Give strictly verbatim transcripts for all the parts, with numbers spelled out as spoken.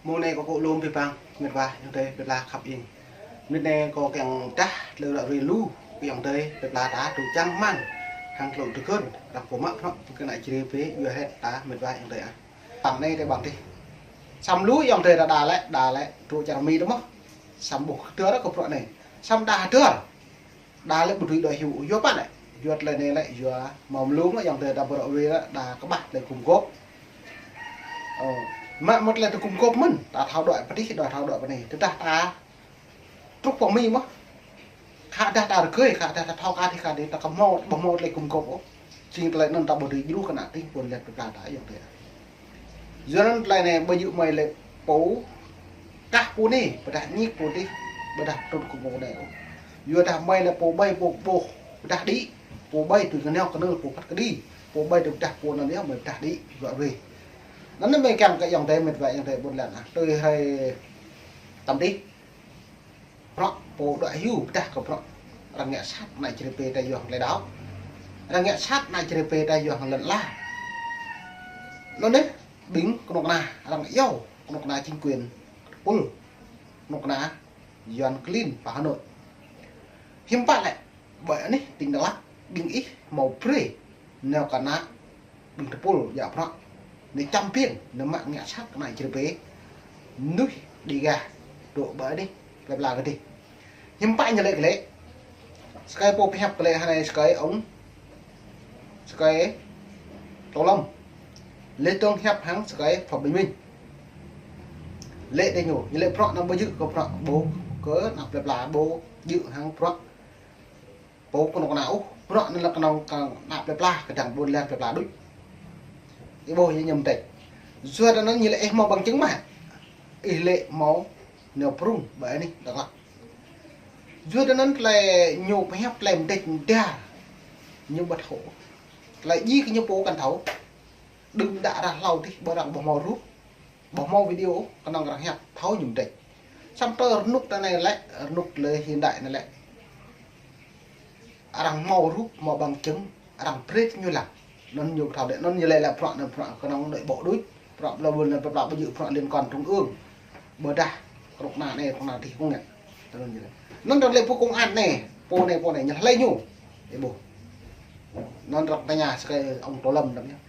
Mơ̆ng anai kâo kơ lŏm pơpă, mĕt wa ayŏng adơi plơi pla khăp ing. Mơnit anai kâo kiăng dah tơlơi ră ruai lu, ayŏng adơi plơi pla ta tŭ čang rơmang hăng tơlơi tơgŭn, arăng pơmă prŏ, kơ ană Jrai pĕ, yua hĕt ta mĕt wa ayŏng adơi ah. Păng anai tơ păng tih. Samơ̆ lu ayŏng adơi ta đa lĕ, đa lĕ, tŭ čang rơmang tơ mơ̆. Samơ̆ ƀuh kơ tơlơi ră kơ prŏ anai. Samơ̆ đa hơdơr. Đa lĕ ƀu dưi đuaĭ hyu, yua pă lĕ. Yua tơlơi anai lĕ, yua mơ̆ng lu mơ̆ ayŏng adơi ta ƀu ră ruai lĕ, đa kơƀah tơlơi gum gôp. Ơ, mă mơ̆ tơlơi tơlơi gum gôp mơ̆n, ta thâo đuaĭ pơ tih, đa thâo đuaĭ pơ anai. Tơdah ta truh pơ Mi mơ̆. Khă dah ta rơgơi, khă dah ta thâo kơ tih kơ anai, ta kơ hmâo, ƀu hmâo tơlơi gum gôp ôh. Jing tơlơi anŭn ta ƀu dưi djru kơ ană tring ƀôn lan plơi pla ta ayŏng adơi. Yua anŭn tơlơi anai ƀu djơ̆ mơi lĕ pô kah pô anai, pơdah ñik pô tih, pơdah trŭn kơ pô anai ôh. Yua dah mơi lĕ pô ƀai pô ƀuh, pơdah đĭ, pô ƀai tui kơnơ̆ng kơnơ̆ng pô phat kơđi, pô ƀai tui pơdah pô anŭn yơh mơi pơdah đĭ, yua rơi. Anŭn anai mơi kiăng kơ ayŏng adơi mĕt wa ayŏng adơi ƀôn lan ah, tui hrơi tăm tih. Prŏ pô đuaĭ hyu pơdah kơ prŏ. Arăng ngă sat ană Jrai pĕ ta yua hăng tơlơi đaŏ. Arăng ngă sat ană Jrai pĕ ta yua hăng lŏn ala. Anŭn anai, ƀing kơnuk kơna, arăng iâu, kơnuk kơna chính quyền, tơpul, kơnuk kơna, Yuan klin pơ Hà Nội. Hiư̆m pă lĕ, ƀơi anih tỉnh Đắk Lắk, ƀing ih hmâo brơi, nao kơ ană ƀing tơpul djă prŏ. Anai čăm piêng, anai mă ngă sat kơ ană Jrai pĕ. Mơnuih Đêga dŏ ƀơi anih plơi pla kơ tih. Hiư̆m pă ñu lĕ kơ lĕ. Sơkai pô pơhiăp kơ lĕ hơnai sơkai ŏng, sơkai Tô Lâm. Lĕ tơ̆ng hiăp hăng sơkai Phạm Bình Minh. Lĕ tơ ñu, ñu lĕ prŏ anŭn ƀu djơ̆ kơ prŏ ƀu kơ ană plơi pla ƀu djơ̆ hăng prŏ pô kơnuk kơna ôh, prŏ anŭn lĕ kơnơ̆ng kơ ană plơi pla, kơdăng ƀôn lan plơi pla đôč. Ih ƀuh yơh ñu mơdĕč. Yua anŭn ñu lĕ ih hmâo bằng chứng mơ̆. Ih lĕ hmâo nao prŭng ƀơi anih Đắk Lắk. Yua anŭn tơlơi ñu pơhiăp tơlơi mơdĕč mơdar. Ñu ƀu thâo. Tơlơi djai kơ ñu pô kăn thâo. Đưm đă ră hlâo tih ƀơi arăng ƀu hmâo rup. Ƀu hmâo video, kơnơ̆ng arăng hiăp, thâo ñu mơdĕč. Samơ̆ tơ rơnŭk ta anai lĕ, rơnŭk tơlơi hiện đại anai lĕ. Arăng hmâo rup, hmâo bằng chứng, arăng brơi ñu lăng. Anŭn ñu thâo đĕ, anŭn ñu lĕ lĕ prŏ, anŭn prŏ, kơnơ̆ng đuaĭ ƀô̆ đôč. Prŏ plơi ƀôn lan plơi pla ƀu djơ̆ prŏ liên quan trung ương. Ƀôdah, kơnuk kơna anai, kơnuk kơna tih kơ ngă. Tơ anŭn ñu lĕ. Anŭn arăng lĕ pô công an anai, pô anai, pô anai, ñu hlơi ñu. Ih ƀuh. Anŭn arăng tơña sơkai ŏng Tô Lâm đăm yơh.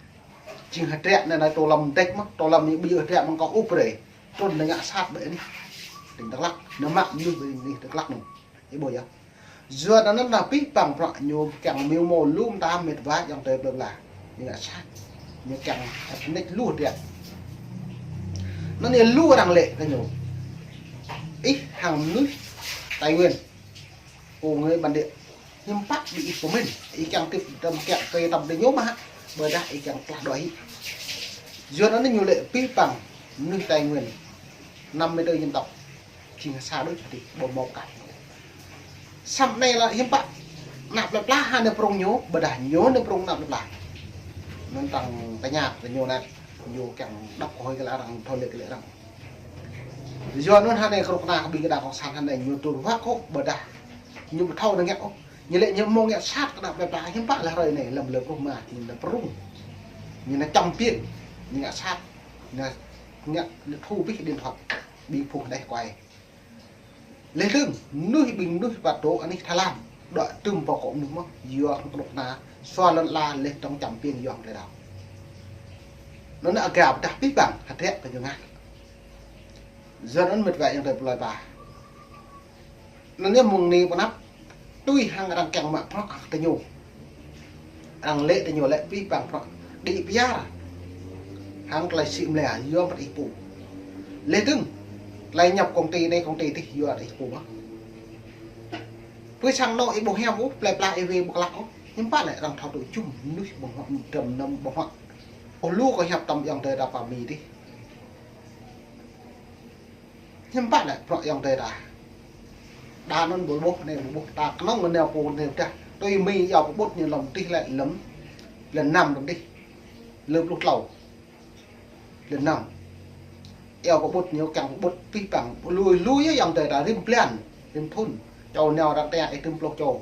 Jing hơdră anai anai Tô Lâm mơdĕč mơ̆, Tô Lâm ñu ƀu djơ̆ hơdră mơ̆ng kơ ôh brơi. Trŭn anai ngă sat ƀơi anih. Tỉnh Đắk Lắk, anai mă mơnuih ƀơi anih Đắk Lắk anŭn. Ih ƀuh yơh. Yua anŭn anŭn anai pih păng prŏ ñu kiăng mơ̆ hmâo lu mơta mĕt wa ayŏng adơi plơi pla. Ñu ngă sat. Ñu kiăng hơdră lu hơdră. Anŭn anai lu arăng lĕ kơ ñu. Ih hăng mơnuih Tây Nguyên. Pô người bản địa. Hiư̆m pă ƀing ih pơmĭn, ih kiăng tip tơm kiăng kơ tơm tơ ñu mơ̆ hă, ƀôdah ih kiăng klah đuaĭ hĭ. Yua anŭn ñu lĕ pih păng mơnuih Tây Nguyên, năm mươi tư dân tộc, jing sa đôč hơdih, ƀu hmâo kah. Samơ̆ anai lĕ hiư̆m pă, ană plơi pla hă nao prŭng ñu, ƀôdah ñu nao prŭng ană plơi pla. Anŭn arăng tơña kơ ñu anai, ñu kiăng đŏk kơ hơi kơ lĕ arăng, thâo lĕ kơ lĕ arăng. Yua anŭn hơnai kơnuk kơna ƀing kơdang cộng sản hơnai ñu tŭ ruă kơ ƀôdah ñu ƀu thâo anai ngă ôh. Ñu lĕ ñu hmâo ngă sat kơ ană plơi pla hiư̆m pă lĕ hrơi anai lăm lơ pruh mă ñu nao prŭng. Ñu nao čăm piêng, ñu ngă sat, ñu ngă, ñu thu pih điện thoại, ƀing phung hơnai kuai. Lĕ tơ̆ng, mơnuih ƀing mơnuih pă tŏ anih Thái Lan, đuaĭ tơm pơkŏ mơnuih mơ̆, yua hăng kơnuk kơna, sua lŏn ala lĕ tơ̆ng čăm piêng yua hăng tơlơi đaŏ. Anŭn anai aga pơdah pih păng, hơdră kơ ñu ngă. Yua anŭn mĕt wa ayŏng adơi plơi pla. Anŭn yơh mơ̆ng anai pơ anăp, tui hăng arăng kiăng mă prŏ hăng tơ ñu. Arăng lĕ tơ ñu lĕ pih păng prŏ. Đĭ pơyar. Hăng tơlơi sĭ mlĕ yua mơ̆ ih pô. Lĕ tơ̆ng. Tơlơi nhập công ty anai công ty tih yua ih pô mơ̆. Pui sang anŏ ih ƀu hiam ôh, plơi pla ih wai ƀu klă ôh. Hiư̆m pă lĕ arăng thâo tŭ jum, mơnuih ƀơ̆ng huă, mơdrăm năm ƀơ̆ng huă. Ôh lu kơ hiăp tơm ayŏng adơi ta pơ Mi tih. Hiư̆m pă lĕ prŏ ayŏng adơi ta. Đa anŭn ƀu ƀuh anai ƀu ƀuh ta kơnơ̆ng anai pô anai dah. Tui Mi iâu pơƀut ñu lăm tih lĕ lăm. Lăm năm lăm tih. Lăm pluh klâo. Lăm năm. Iâu pơƀut ñu kiăng pơƀut pih păng. Lui lui yơh ayŏng adơi ta rĭm blan. Rĭm thŭn. Čô nao arăng tơña ih tơm pluh čô.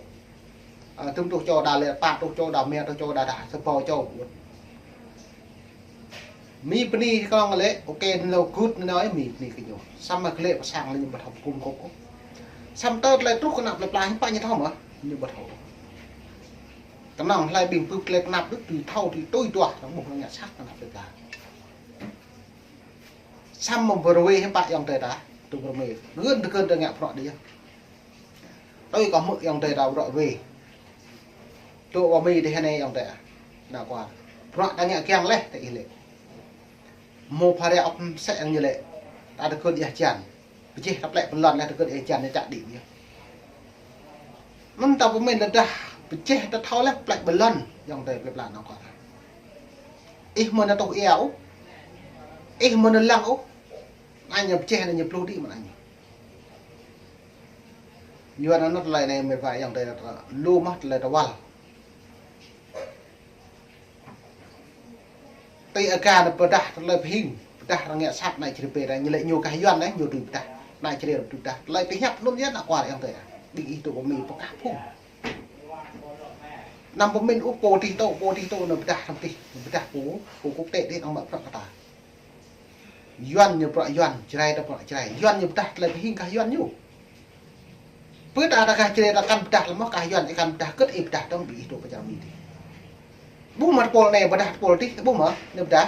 Ơ, tơm pluh čô đa lĕ pă pluh čô đa rơma pluh čô đa đa. Sapâo čô pơƀut. Mi bơni kơ ñu lĕ, ok, ñu gŭt ñu, mi bơni kơ ñu. Samơ̆ kơ lĕ pơ sang lĕ ñu ƀu thâo gum gôp ôh. Samơ̆ tơl tơlơi truh kơ ană plơi pla hiư̆m pă ñu thâo mơ̆, ñu ƀu thâo. Kơnơ̆ng hlơi ƀing bưp tơlơi tơnap đôč tui thâo tui tui tuah, tơ̆ng ƀuh ñu ngă sat kơ ană plơi pla. Samơ̆ pơrơwe hiư̆m pă ayŏng adơi ta, tui pơrơwe. Gưt tơgưt tơ ngă bruă đĭ yơh. Tui kâo hmư̆ ayŏng adơi ta bruă rơwe. Tui pơmĭn dih anai ayŏng adơi. Ană kuar. Bruă ta ngă kiăng laih ta ih lĕ. Mơ̆ phara ŏk mơsĕ ayŏng ñu lĕ. Ta tơgưt ia hơjan. Pơjeh ta plĕ pơlŏn laih tơgưt ia hơjan ñu čă đĭ yơh. Anŭn ta pơmĭn lĕ dah pơjeh ta thâo laih plĕ pơlŏn ayŏng adơi plĕ pơlŏn ană kuar. Ih mơ̆n ta tuh ia ôh. Ih mơ̆n ta lăng ôh. Anai ñu pơjeh anai ñu pluh đĭ mơ̆n anai ñu. Yuan anŭn tơlơi anai mơ̆ wa ayŏng adơi ta lu mơ̆ tơlơi ta wăl. Tui aka anai pơdah tơlơi pơhing, pơdah arăng ngă sat anai čri pê anai ñu lĕ ñu kah Yuan anai ñu tui pơdah, anai čri tui pơdah. Tơlơi pơhiăp anŭn yơh ană kuar ayŏng adơi. Ƀing ih tui pơmĭn pơkah phung. Anăm pơmĭn ôh pô dih tŏ, pô dih tŏ anai pơdah anăm dih, pơdah pô, pô quốc tế dih anăm mă bruă kơ ta. Yuan ñu bruă Yuan, Jrai ta bruă Jrai. Yuan ñu pơdah tơlơi pơhing kah Yuan ñu. Pơ ta ta kah Jrai ta kăn pơdah lơ̆m mơ̆ kah Yuan ih kăn pơdah kơ̆t ih pơdah tơ̆ng ƀing ih dŏ pơ čar Mi dih. Ƀuh mă tơpul anai pơdah tơpul dih, ƀuh mă anai pơdah.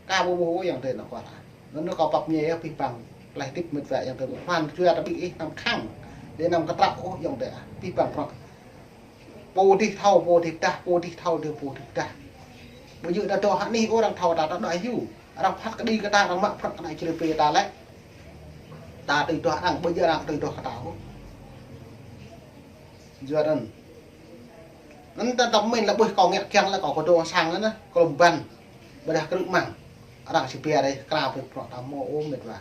Kah ƀuh ƀuh ayŏng adơi ană kuar. Anŭn kâo pap ñe yơh pih păng. Tơlơi hơdip mĕt wa ayŏng adơi. Pơphan jua ta ƀing ih anăm khăng. Dih anăm kơtrăk ôh ayŏng adơi. Pih păng bruă. Pô dih thâo, pô dih pơdah, pô dih thâo, dih pô dih pơdah. Ƀu djơ̆ ta dŏ hă anih ôh arăng thâo ta, ta dŏ hyu. Arăng phat kơđi kơ ta, arăng mă bruă kơ ană čri pê ta lĕ. Ta tui tuah arăng, ƀu djơ̆ arăng tui tuah kơ ta ôh. Yua anŭn. Anŭn ta tơmĕn lĕ ƀuh kâo ngă kiăng lĕ kâo kơ dŏ sang anŭn, kơ lŏm ƀăn. Ƀôdah krư̆ măng. Arăng si pia dih, kra pơ̆ bruă ta mơ̆ ôh mĕt wa.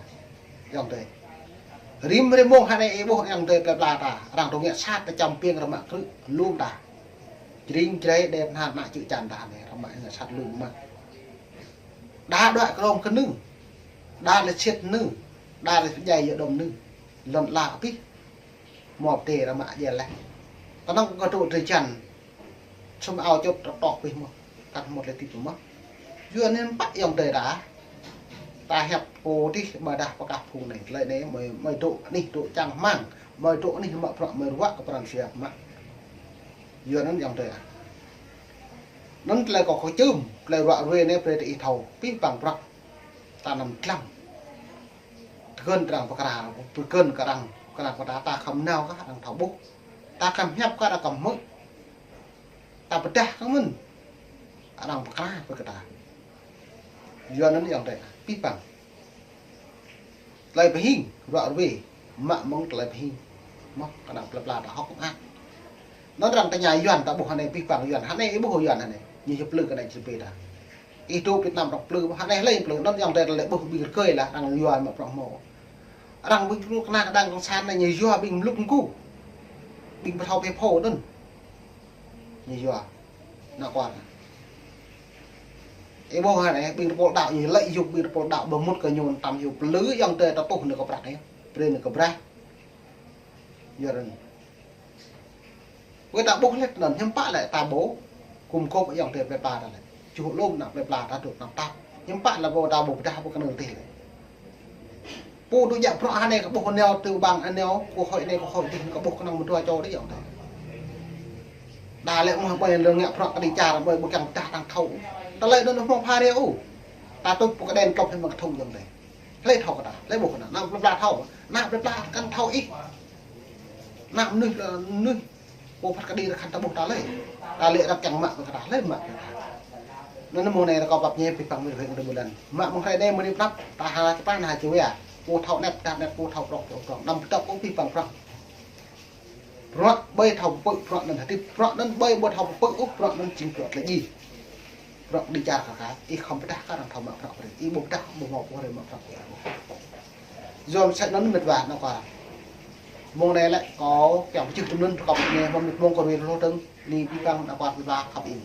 Ayŏng adơi. Rĭm rĭm mông hă anai ih ƀuh ayŏng adơi plơi pla ta. Arăng dŏ ngă sat ta čăm piêng arăng mă krư̆ lŏm ta. Jring Jrai đe pơnhan ană čư̆ čan ta anai arăng mă ngă sat lŏm mă. Đa đuaĭ krong kơ nư. Đa lĕ sĭt nư. Đa lĕ pơdjai yơh đom nư. Lŏn ala kơ pih. Mơ̆ pơtê arăng mă djel laih. Tơnăng kơ dŏ drơi jăn. Sum ao čut tơtŏk pih mơ̆. Kăt mơ̆ tơlơi hơdip mơ̆. Yua anŭn pă ayŏng adơi ta. Ta hiăp pô dih ƀôdah pơkah phung anai. Tơlơi anai mơi, mơi dŏ anih dŏ čang hmang. Mơi dŏ anih mă bruă mơi ruă kơ pran jua mă. Yua anŭn ayŏng adơi. Anŭn tơlơi kâo kơ čưm, tơlơi ruă rơwe anai brơi ta ih thâo. Pih păng bruă. Ta anăm dlăng. Tơgơ̆n arăng pơkra, tơgơ̆n kơ arăng, kơ arăng pơkra ta khŏm nao kơ arăng thâo ƀuh. Ta khŏm hiăp kơ arăng khŏm hmư̆. Ta pơdah kơ mơ̆n. Arăng pơkra pơ kơ ta. Yua anŭn ayŏng adơi, pih păng. Tơlơi pơhing, ruă rơwe, mă mơ̆ng tơlơi pơhing. Mơ̆ kơ ană plơi pla ta hŏk mơak. Anŭn arăng tơña Yuan ta ƀuh hă anai pih păng Yuan, hă anai ih ƀuh Yuan hă anai. Ñu hiăp plư kơ anai čri pê ta. Ih dŏ Việt Nam arăng plư, hă anai hlơi plư, anŭn ayŏng adơi tơlơi ƀuh ƀing rơkơi lah, arăng yua mă bruă mơ̆. Arăng ƀing kơnuk kơna kơđang cộng sản anai ñu yua ƀing mlŭk mgu. Ƀing pơthâo phe phô anŭn. Ñu yua. Ană kuar. Ih ƀuh hă anai, ƀing tơpul đaŏ ñu lĕ yua ƀing tơpul đaŏ ƀu mŭt kơ ñu tăm yua plư ayŏng adơi ta tuh nư kơ prăk anai. Brơi nư kơ braih. Yua anŭn. Wơ̆t ta ƀuh lĕ anŭn hiư̆m pă lĕ ta ƀu gum gôp ayŏng adơi plơi pla ta lĕ. Čuh lŏm ană plơi pla ta dŏ anăp ta. Hiư̆m pă lĕ ƀu ta ƀu pơdah ƀu kơnơ̆ng tih lĕ. Pô dŏ djă bruă hă anai kơ ƀuh anai tơ ƀăng anai kơ hơi anai kơ hơi tih kơ ƀuh kơnơ̆ng mơdua čô dih ayŏng adơi. Đa lĕ mơ̆ ƀơi lŏn ngă bruă kơđi čar ƀơi ƀu kiăng pơdah arăng thâo. Tơlơi anŭn hmâo phara ôh. Ta tŭp pơ kơđen klŏp hĭ mă kơthŭng ayŏng adơi. Hlơi thâo kơ ta, hlơi ƀuh kơ ta, ană plơi pla thâo. Ană plơi pla kăn thâo ih. Ană mơnuih, mơnuih. Pô phat kơđi arăng kăn ta ƀuh ta hlơi. Ta lĕ arăng kiăng mă kơ ta hlơi mă kơ ta. Anŭn mơ̆ng anai kâo pap ñe pih păng mơi rơweng tơ ƀulan. Mă mơ̆ng hrơi anai mơ̆ng anăp ta ha čơpăn ha čơwia. Pô thâo anet pơdah anet, pô thâo prŏng pơdah prŏng. Anăm pơtŏk ôh pih păng prŏng. Bruă ƀơi thâo pơpư̆ bruă anŭn hơdip, bruă anŭn ƀơi ƀu thâo pơpư̆ ôh, bruă anŭn jing bruă tơlơi djai. Bruă kơđi čar kơ kah, ih khŏm pơdah kơ arăng thâo mă bruă brơi. Ih ƀu pơdah, ƀu hmâo pô hrơi mă bruă brơi. Yua mơsĕ anŭn mĕt wa ană kuar. Mơ̆ng anai lĕ kâo kiăng pơčeh tui anŭn, kâo pơmĭn mơ̆ng mơ̆ng kâo rui lô tơ̆ng, ni pih păng ană kuar pih pla khăp ih.